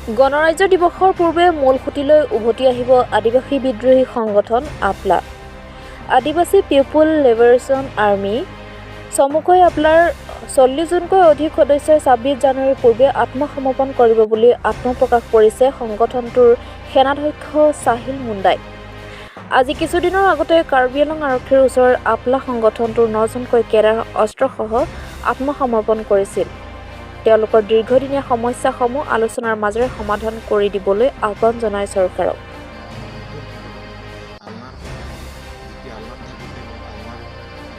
গণৰাজ্য দিৱসৰ পূৰ্বে মূলসুঁতিলৈ উভতি আহিব আদিবাসী বিদ্ৰোহী সংগঠন আপলা। আদিবাসী পিপুল লিবাৰেশ্যন আৰ্মী, চমুকৈ আপলাৰ 40 জনকৈ অধিক সদস্যই 26 জানুৱাৰীৰ পূৰ্বে আত্মসমৰ্পণ কৰিব বুলি আত্মপ্ৰকাশ কৰিছে সংগঠনটোৰ সেনাধ্যক্ষ চাহিল মুণ্ডাই। আজি কিছুদিনৰ আগতে কাৰ্বি আংলং আৰক্ষীৰ ওচৰত আপলা সংগঠনটোৰ নজনকৈ কেডাৰ অস্ত্ৰসহ আত্মসমৰ্পণ কৰিছিল। তেওঁলোকৰ দীৰ্ঘদিনীয়া সমস্যাসমূহ আলোচনাৰ মাজেৰে সমাধান কৰি দিবলৈ আহ্বান জনায় চৰকাৰক। নতুন সংগঠন আলনাৰ পৰা মই যেতিয়া আলনাত থাকোঁতে মোক আলনাৰ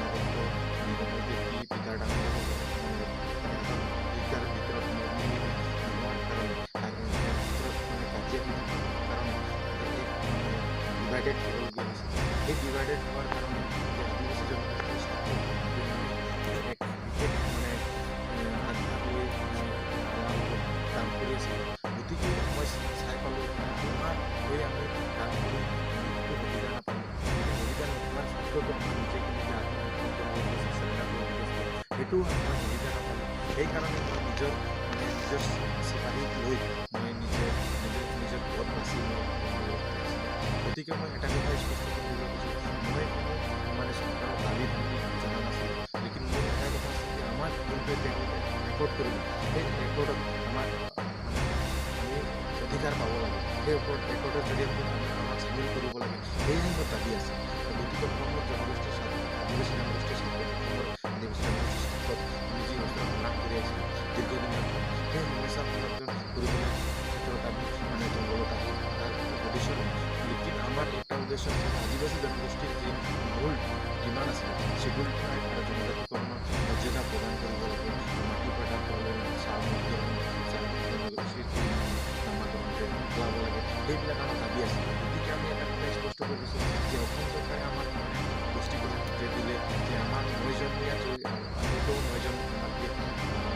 নগত্য নিগমৰ ব্যক্তি পিতাৰ ডাঙৰ মানে দুইটাৰ ভিতৰত নোহোৱাৰ কাৰণে, ভিতৰত মানে কাজিয়া হৈ থকাৰ কাৰণে এক মানে ডিভাইডেড হ'বলগীয়া হৈছে। সেই ডিভাইডেড হোৱাৰ কাৰণে যে আদিবাসী জনগোষ্ঠীৰ স্বাৰ্থত যে মই এক বিশেষ মানে আগভাগ লৈ মই আলনাৰ লগত কাম কৰি আছিলোঁ। গতিকে মই চাই পালোঁ যে আলনাৰ হৈ আমি কাম কৰি আমি একো সুবিধা নাপালোঁ। গতিকে সুবিধা নোপোৱাৰ স্বাৰ্থতো আমাৰ নিজকে নিজে আত্মসমৰ্পণ কৰিবলগীয়া হৈছিল, চাৰেণ্ডাৰ কৰিবলগীয়া হৈছিল। সেইটোও মই সুবিধা নাপালোঁ। সেইকাৰণে মই নিজৰ মানে নিজৰ চিপাহীক লৈ মই নিজে নিজে নিজৰ পথ বাছি মই জংঘলত আহিছিলোঁ। গতিকে মই এটা কথা স্পষ্ট কৰি দিব খুজিছোঁ, মই কোনো মানে চৰকাৰৰ দাবী ধমকি জনা নাছিলোঁ। লেকিন মোৰ এটা কথা আছিল যে আমাৰ যোনটোৱে তেওঁলোকে ৰেকৰ্ড কৰিলে, সেই ৰেকৰ্ডত আমাৰ মানে আমি অধিকাৰ পাব লাগে। সেই ওপৰত ৰেকৰ্ডৰ জৰিয়তে আমি আমাক চামিল কৰিব লাগে, সেয়াই মোৰ দাবী আছে। গতিকে অসমৰ জনগোষ্ঠীৰ স্বাৰ্থত, আদিবাসী জনগোষ্ঠীৰ স্বাৰ্থত, অসমৰ আদিবাসী জনগোষ্ঠীৰ স্বাৰ্থত আমি যি অস্ত্ৰ সংগ্ৰাম কৰি আছিলোঁ দীৰ্ঘদিনৰ, সেই সমস্যা সমাধান কৰিবলৈ ক্ষেত্ৰত আমি মানে জংঘলত আহি অহাৰ উদ্দেশ্য নহয়। লেকিন আমাৰ এটা উদ্দেশ্য আছিল, আদিবাসী জনগোষ্ঠীৰ যি মূল ডিমাণ্ড আছিল, শ্বেডিউল ট্ৰাইব আৰু জনজাতিকৰণৰ মৰ্যাদা প্ৰদান কৰিব লাগে, মাটি পাটা প্ৰলন, চাহ চাহ জনগোষ্ঠীৰ যি নামাকৰণ পেলাব লাগে, সেইবিলাক আমাৰ দাবী আছিল। গতিকে আমি এটা কথা স্পষ্ট কৰি দিছোঁ যে অসম চৰকাৰে আমাক মানে গোষ্ঠীকৰণ যে দিলে, যে আমাৰ নয়জনীয়া, আগতেও নয়জন আমাক যে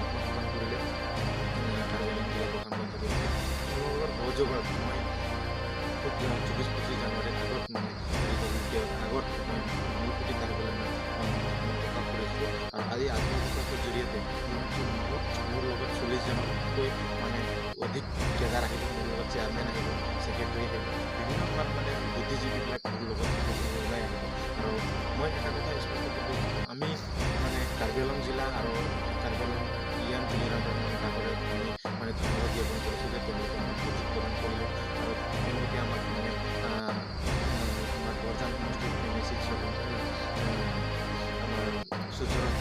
আত্মসমৰ্পণ কৰিলে কাৰ্বি আংলং জিলা প্ৰশাসনৰ জৰিয়তে, তেওঁলোকৰ সহযোগত মই খুব 24-25 জানুৱাৰীৰ আগত, মানে ৰিপাব্লিক ডেৰ আগত মই মূলসুঁতিত আহিবলৈ মই আত্মপ্ৰকাশ কৰিছিলোঁ। আৰু আজি আত্মপ্ৰকাশৰ জৰিয়তে মোৰ লগত 40 জনতকৈ মানে অধিক কেডাৰ আহিব, মোৰ লগত চেয়াৰমেন আহিব, ছেক্ৰেটাৰী আহিব, বিভিন্ন আমাৰ মানে বুদ্ধিজীৱীবিলাক মোৰ লগত ওলাই আহিব। আৰু মই এটা কথা স্পষ্ট কৰি দিছোঁ, আমি মানে কাৰ্বি আংলং জিলা আৰু কাৰ্বি আংলং ই এম তুলিৰাম ডাঙৰীয়াক আমি মানে ধন্যবাদ জ্ঞাপন কৰিছোঁ যে তেওঁলোকে আমাক সুযোগ প্ৰদান কৰিলে আৰু তেওঁলোকে আমাক মানে আমাৰ বৰজান সমষ্টিৰ এম এ চি আমাৰ সূৰ্যৰণ